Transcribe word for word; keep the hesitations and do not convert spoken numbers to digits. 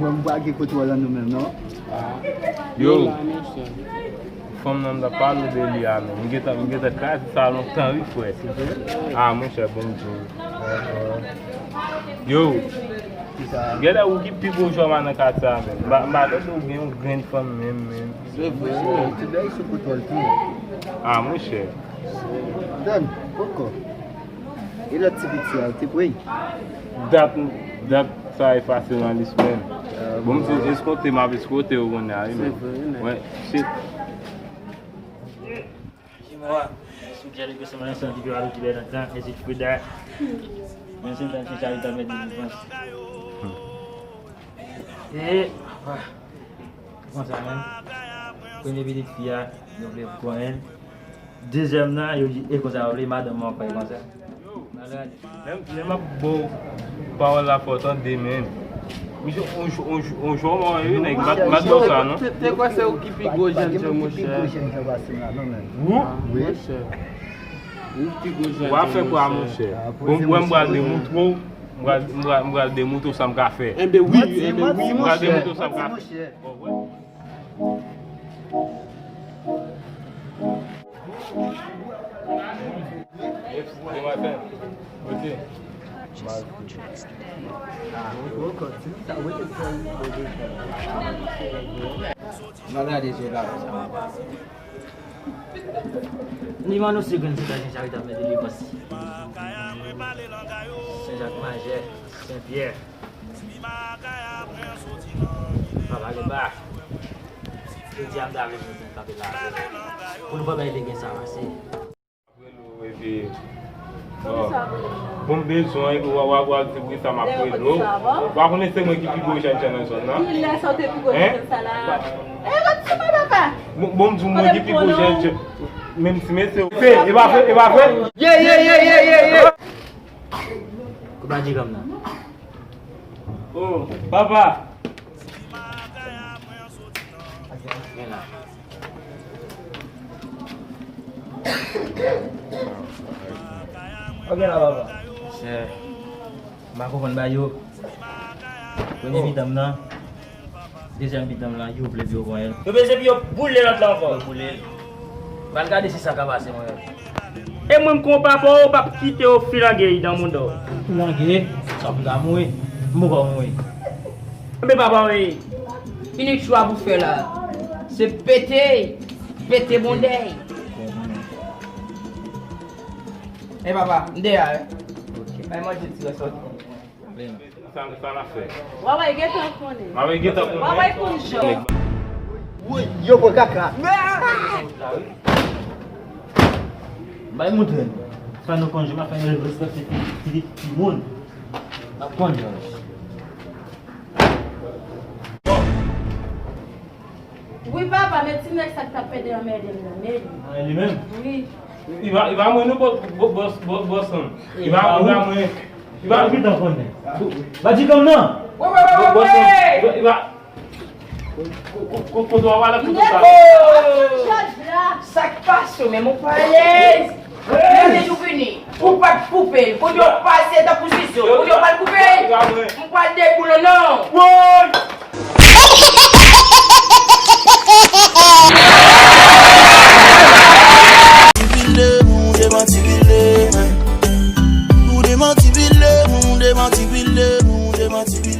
Mwen, m pa gen kontwòl nan nou menm, non. Yo, fanm nan m t ap pale w de li a, men. M gentan, m gentan kraze sa lontan, wi, frè. Ah, monchè, bon Dye. Yo, genlè ou ki pi gwo jwè nan katye a, men. M pa, m pa tande w gen yon grenn fanm menm, men. Se vre, wi. Ti bèy sou kontwòl tou. Ah, monchè. Dan, poko. E lòt ti piti a, ou te pre? Dat, dat sa efase nan lis mwen. Bon, m se eskonte, m ap eskonte w kounye a, wi, men. Wè, shit. Jimwa, sou Jerry Gosselin, son di Vero Gilbert Dantan, ezit Frida. Mwen se tan se Charita mèt de defans. E, apa. Konsa menm. Premye pitit fi a, yo vle konyen l. Dezyèm nan, yo di, e konsa, yo vle madanm mwen ankò, e konsa. Malad. Lè m, lè m ap ba w pawòl la, fò w tande, men. Misye, on, on, on jwè mwen, wi, nèg, m pa, m pa t ba w sa, non. Te, te kwè se ou ki pi gwo jènjan, monchè. Ou? Wi. Monchè. Ou pi gwo jènjan, monchè. W ap fè kwa, monchè? Bon, m pral demoutre w. M pral, m pral, m pral demoutre w sa m ka fè. Enben wi, enben wi, monchè. M pral demoutre w sa m ka fè. Bon, wè. Bon maten. Kote? N a gade je la. Li anonse grenn sèt a Jen Charitab mèt de defans. Sen Jak Majè, Sen Pyè. Papa Lemba. Jodi a m ta vle nou kanpe la avè w. Pou nou pa bay legen sa pase. Rele w epi, bon, m bezwen epi w a, w a, w a di poukisa m ap rele w. W a konnen se mwen ki pi gwo jènjan nan zòn nan. Kilè sa w te pi gwo jènjan sa la? E, ret sou mwen, papa. Bon, bon, m di w mwen ki pi gwo jènjan. Menm si mesye. E pa vre, e pa vre. Ye, ye, ye, ye, ye, ye. Koup la di kòm nan. Oh, papa. Men la. Ok la, papa. Chè, m pa konprann ba yo. Premye mitan m nan, dezyèm mitan m lan, yo vle pou yo konyen l. Yo bezwen pou yo boule lòt la ankò. Yo boule l. M al gade si sa ka pase, mwen menm. E mwen, m kon papa w, p ap kite yo filange dan mouda w. Filange? Sa pou ta mouri? M poko mouri. Enben papa w ye. Inik chwa pou fè la. Se pete, pete bondèy. E papa, m deyò, wi. Ok. Bay manje ti rès la. Sa, sa n ap fè? Waway, gentan konnen. Waway, gentan konnen. Waway konn jan. Woy, yo pran kaka. Bay moutre n. Sa nou konn jan, m ap fè nou respekte ti, ti, ti moun. M ap konn jan. Wi, papa, men ti nèg sa k t ap pede anmède m nan, men li. Ah, li menm? Wi. Li pa, li pa mwen non, bò-, bò-, bòs, bòs, bòs lan. Li pa, li pa mwen. Li pa. Ou gentan konnen. Ba di kòm nan. Wè, wè, wè, wè, wè. Li pa. Ko-, ko-, ko-, kote w ap pale ak kote sa? Sa k pase w menm, ou pa alèz? Gade jou vini. Ou pa t koupe l. Kounye a w pase tankou sizo. Kounye a w pral koupe l. M pral deboule w, non. Woy! Ti pil de moun devan ti pil de men. Moun devan ti pil de moun, devan ti pil de moun, devan ti pil